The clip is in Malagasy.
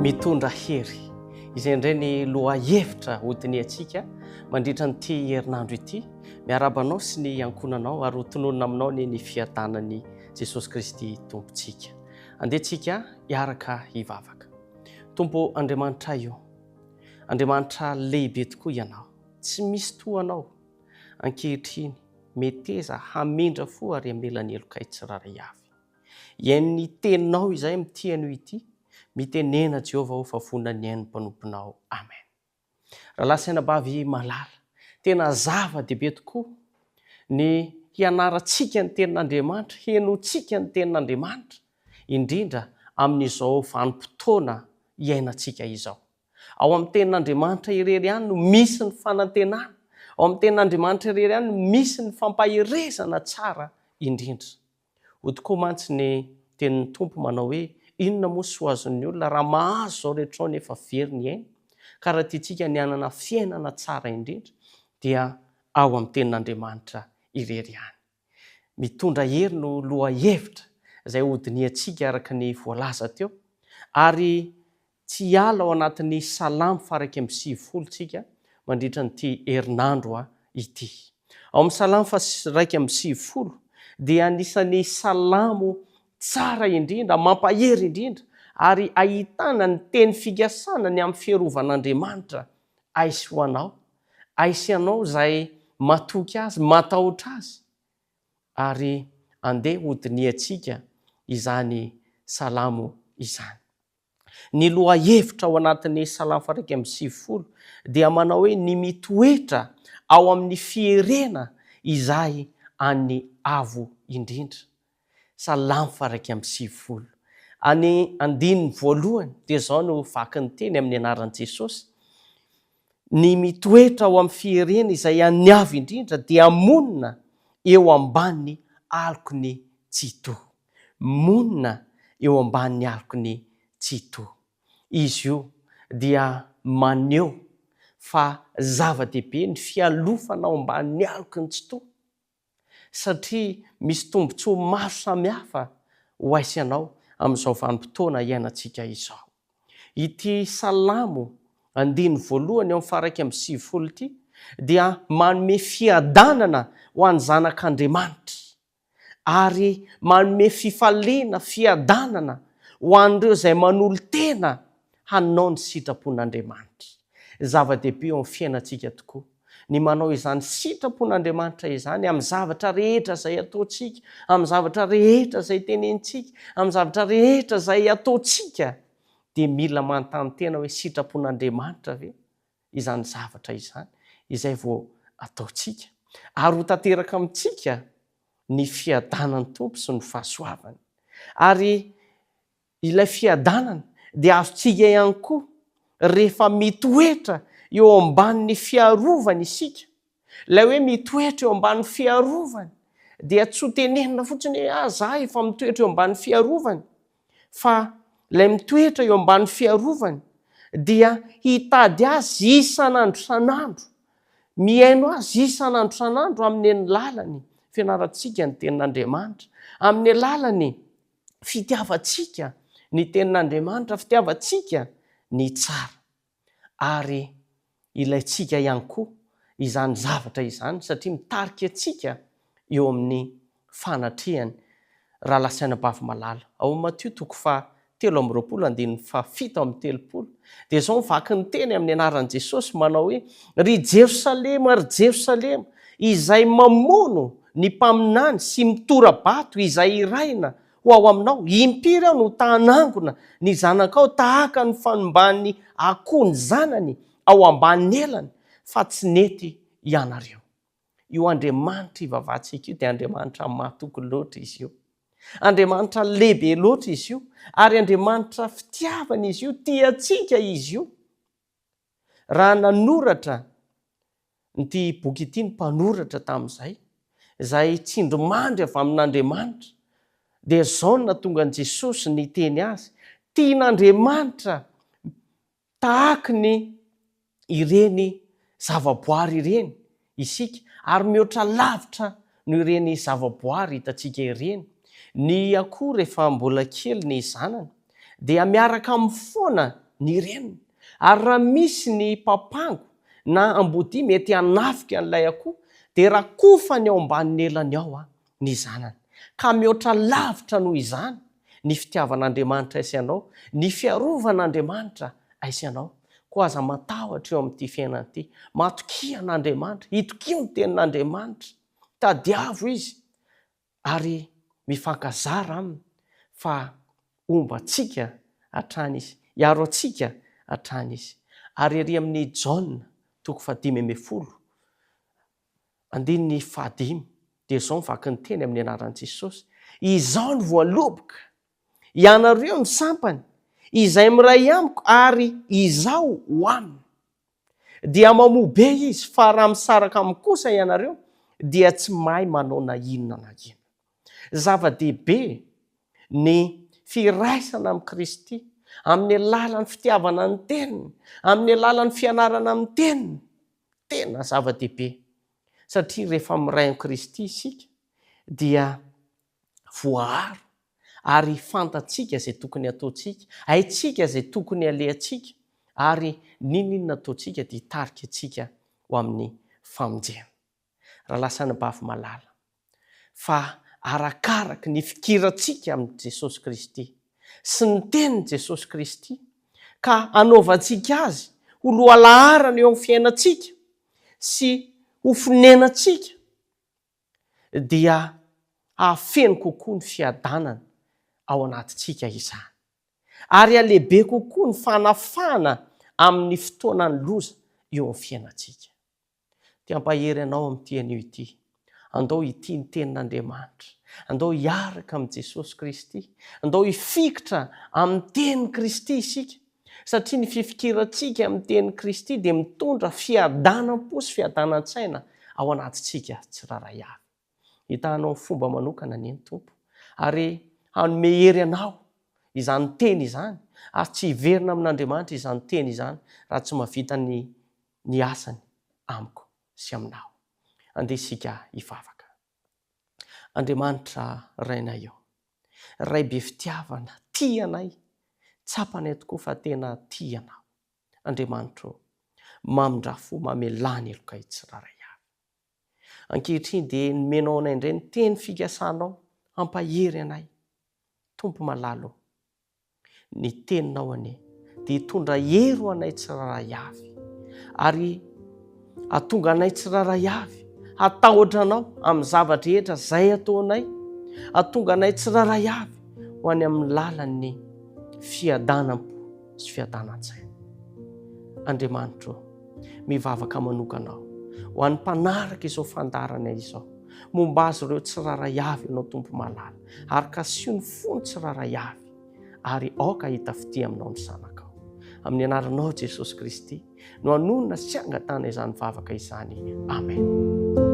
Mitondra hery. Izay indray ny lohahevitra hodinihantsika mandritra an'ity herinandro ity. Miarahaba anao sy ny ankohonanao ary ho tononina aminao anie ny fiadanan'i Jesosy Kristy Tompontsika. Andeha tsika hiaraka hivavaka. Tompo Andriamanitray o, Andriamanitra lehibe tokoa Ianao, tsy misy toa Anao. Ankehitriny, meteza hamindra fo ary hamela ny helokay tsirairay avy. Hihaino ny teninao izahay amin'ity anio ity. Mitenena Jehovah o fa vonona ny haino ny mpanomponao. Amen. Rahalahy sy anabavy malala, tena zava-dehibe tokoa ny hianarantsika ny Tenin'Andriamanitra, henointsika ny Tenin'Andriamanitra, indrindra amin'izao vanim-potoana iainantsika izao. Ao amin'ny Tenin'Andriamanitra irery ihany no misy ny fanantenana, ao amin'ny Tenin'Andriamanitra irery ihany no misy ny fampaherezana tsara indrindra. Hoy tokoa mantsy ny Tenin'ny Tompo manao hoe, Inona moa soa azon'ny olona raha mahazo izao rehetra izao nefa very ny ainy? Ka raha tiantsika ny hanana fiainana tsara indrindra dia ao amin'ny Tenin'Andriamanitra irery ihany. Mitondra hery no lohahevitra izay hodinihantsika araka ny voalaza teo, ary tsy hiala ao anatin'ny Salamo faha-91 tsika mandritra an'ity herinandro ity. Ao amin'ny Salamo faha-91 dia anisan'ny salamo tsara indrindra, mampahery indrindra, ary ahitana ny teny fikasana ny amin'ny fiarovan'Andriamanitra ahy sy ho anao, ahy sy ianao izay matoky Azy, matahotra Azy. Ary andeha hodinihantsika izany salamo izany. Ny lohahevitra ao anatin'ny Salamo faha-91 dia manao hoe ny mitoetra ao amin'ny fierena izay an'ny Avo Indrindra. Salamo faha-91. Any andininy voalohany dia izao no vakin'ny teny amin'ny anaran'i Jesosy, Ny mitoetra ao amin'ny fierena izay an'ny Avo Indrindra dia monina eo ambanin'ny aloky ny Tsitoha. Monina eo ambanin'ny aloky ny Tsitoha. Izy io dia maneho fa zava-dehibe ny fialofana ao ambanin'ny aloky ny Tsitoha, satria misy tombontsoa maro samihafa ho ahy sy anao amin'izao vanim-potoana iainantsika izao. Ity Salamo andininy voalohany eo amin'ny faha-91 ity dia manome fiadanana ho an'ny zanak'Andriamanitra ary manome fifaliana, fiadanana ho an'ireo izay manolo-tena hanao ny sitrapon'Andriamanitra. Zava-dehibe eo amin'ny fiainantsika tokoa ny manao izany sitrapon'Andriamanitra izany amin'ny zavatra rehetra izay ataontsika, amin'ny zavatra rehetra izay tenenintsika, amin'ny zavatra rehetra izay ataontsika, dia mila manontany tena hoe sitrapon'Andriamanitra ve izany zavatra izany, izay vao ataontsika. Ary ho tanteraka amintsika ny fiadanan'ny Tompo sy ny fahasoavany. Ary Ilay fiadanana dia azontsika ihany koa rehefa mitoetra eo ambanin'ny fiarovany isika. Ilay hoe mitoetra eo ambanin'ny fiarovany dia tsy ho tenenina fotsiny hoe ah za efa mitoetra eo ambanin'ny fiarovany fa ilay mitoetra eo ambanin'ny fiarovany dia hitady azy isan'andro isan'andro, mihaino azy isan'andro isan'andro amin'ny alalany fianarantsika ny tenin'Andriamanitra, amin'ny alalany fitiavantsika ny Tenin'Andriamanitra, fitiavantsika ny tsara. Ary ilaintsika ihany koa izany zavatra izany satria mitarika antsika eo amin'ny fanatrehany. Rahalahy sy anabavy malala, ao amin'ny Matio toko faha 23 andininy faha 37 dia izao mivaky ny teny amin'ny anaran'i Jesosy manao hoe, Ry Jerosalema, ry Jerosalema, izay mamono ny mpaminany sy mitora-bato izay irahina ho ao aminao, impiry aho no ta-hanangona ny zanakao tahaka ny fanomban'ny akoho ny zanany ao ambanin'ny elany, fa tsy nety ianareo. Io Andriamanitra ivavahantsika io dia Andriamanitra mahatoky loatra izy io. Andriamanitra lehibe loatra izy io, ary Andriamanitra fitiavana izy io, tia antsika izy io. Raha nanoratra ity boky ity ny mpanoratra tamin'izay, izay tsindrimandry avy amin'Andriamanitra, dia izao no nahatonga an'i Jesosy niteny azy, Tian'Andriamanitra Tahaky ny ireny zavaboary ireny isika ary mihoatra lavitra noho ireny zavaboary hitantsika ireny. Ny akoho rehefa mbola kely ny zanany dia miaraka aminy foana. ny reniny. Ary raha misy ny papango na ambodia mety hanafika an'ilay akoho, dia rakofany ao ambanin'ny elany ao ny zanany. Ka mihoatra lavitra noho izany ny fitiavan'Andriamanitra aisy anao, ny fiarovan'Andriamanitra aisy anao. Koa aza matahotra eo amin'ity fiainana ity. Matokia an'Andriamanitra, itokio ny tenin'Andriamanitra, tadiavo Izy, ary mifankazara Aminy fa homba antsika hatrany Izy, hiaro antsika hatrany Izy. Ary ery amin'ny Jaona toko fahadimy ambinifolo, andininy fahadimy, dia izao ny vaky ny teny amin'ny anaran'i Jesosy, Izaho no voaloboka, ianareo no sampany, izay miray amiko ary Izaho ho aminy. Dia mamoa be izy, fa raha misaraka aminy kosa ianareo, dia tsy mahay manao na inona na inona. Zava-dehibe ny firaisana amin'i Kristy, amin'ny alalan'ny fitiavana ny Teniny, amin'ny alalan'ny fianarana amin'ny Teniny. Tena zava-dehibe, satria rehefa miray amin'i Kristy isika, dia voaaro ary fantatsika izay tokony hataontsika, haintsika izay tokony halehantsika, ary n'inon'inona ataontsika dia hitarika antsika ho amin'ny famonjena. Rahalahy sy anabavy malala, fa arakaraky ny fikirantsika amin'i Jesosy Kristy sy ny tenin'i Jesosy Kristy ka anaovantsika azy ho lohalaharana eo amin'ny fiainantsika sy ho fonenantsika, dia hahafeno kokoa ny fiadanana ao anatintsika izany, ary halehibe kokoa ny fanafahana amin'ny fotoanan'ny loza eo amin'ny fiainantsika. Te hampahery anao amin'ity anio ity. Andao hitia ny Tenin'Andriamanitra. Andao hiaraka amin'i Jesosy Kristy. Andao hifikitra amin'ny Tenin'i Kristy isika. Satria ny fifikirantsika amin'ny tenin'i Kristy dia mitondra fiadanam-po sy fiadanan-tsaina ao anatintsika tsirairay avy. Hitahanao amin'ny fomba manokana anie ny Tompo ary hanome hery anao izany teny izany ary tsy hiverina amin'Andriamanitra izany teny izany raha tsy mahavita ny ny asany amiko sy aminao. Andeha isika hivavaka. Andriamanitra Rainay ô, Ray be fitiavana, tia anay, tsapanay tokoa fa tena tia Anao. Andriamanitra ô, mamindrà fo, mamelà ny helokay tsirairay avy. Ankehitriny dia nomenao anay indray ny teny fikasanao hampahery anay. Tompo malala ô, Ny teninao anie dia hitondra hery ho anay tsirairay avy ary hahatonga anay tsirairay avy hatahotra anao amin'ny zava-drehetra izay ataonay, hahatonga anay tsirairay avy ho any amin'ny lalan'ny fiadanam-po sy fiadanan-tsaina. Andriamanitro, mivavaka manokana aho ho an'ny mpanaraka izao fandaharana izao, momba azy ireo tsirairay avy ianao Tompo malala, ary kasiho ny fony tsirairay avy. ary aoka hahita fitia aminao ny zanakao. Amin'ny anaranao Jesosy Kristy no anonona sy angatahana izany vavaka izany. Amen.